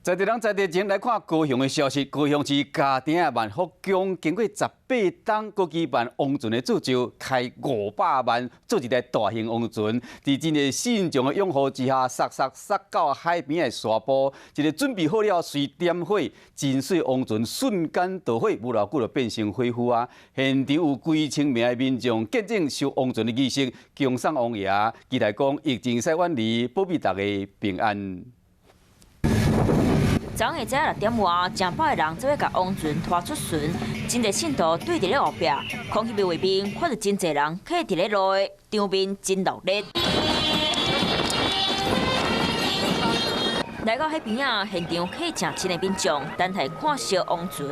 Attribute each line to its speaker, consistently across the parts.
Speaker 1: 在地人在地情來看高雄的消息，高雄市嘉碇的萬福宮經過18冬，閣舉辦王船的祝壽，開500萬做一台大型王船，佇真濟信眾的擁護之下，殺殺殺到海邊的沙埔，一个準備好了隨點火，真媠王船瞬間著火，無偌久就變成火窟啊！現場有幾千名的民眾見證燒王船的儀式，恭送王爺，期待講疫情會使遠離，保庇大家平安。
Speaker 2: 昨昏早6點外，成百个人做伙共王船拖出船，真濟信徒對佇咧後壁，空翕的畫面看著真濟人徛佇咧路的，場面真熱鬧。來到彼邊仔，現場客誠親的民眾等待看燒王船，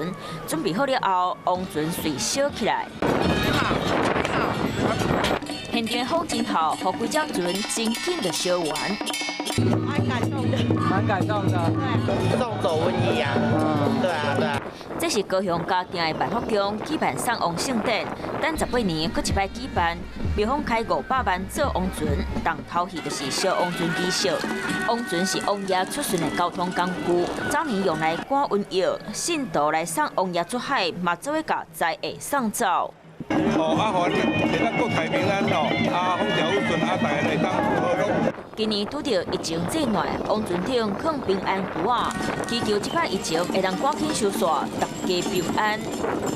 Speaker 2: 準備好了後，王船隨燒起來。現場的風真透，予規隻船真緊就燒完。
Speaker 3: 蠻感動的，
Speaker 4: 蠻感動的。
Speaker 3: 對，送走瘟疫啊，對啊，對啊。
Speaker 2: 這是高雄嘉碇的萬福宮舉辦送王盛典，等18年閣一擺舉辦，廟方開500萬做王船，重頭戲就是燒王船儀式。王船是王爺出巡的交通工具，早年用來趕瘟疫，信徒來送王爺出海，嘛做伙共災厄送走。
Speaker 5: 哦，啊，予會當國泰民安哦，啊，風調雨順，啊，大家會當和樂。
Speaker 2: 今年拄著疫情這亂，王船頂囥平安符仔，祈求這擺疫情會當趕緊收煞，大家平安。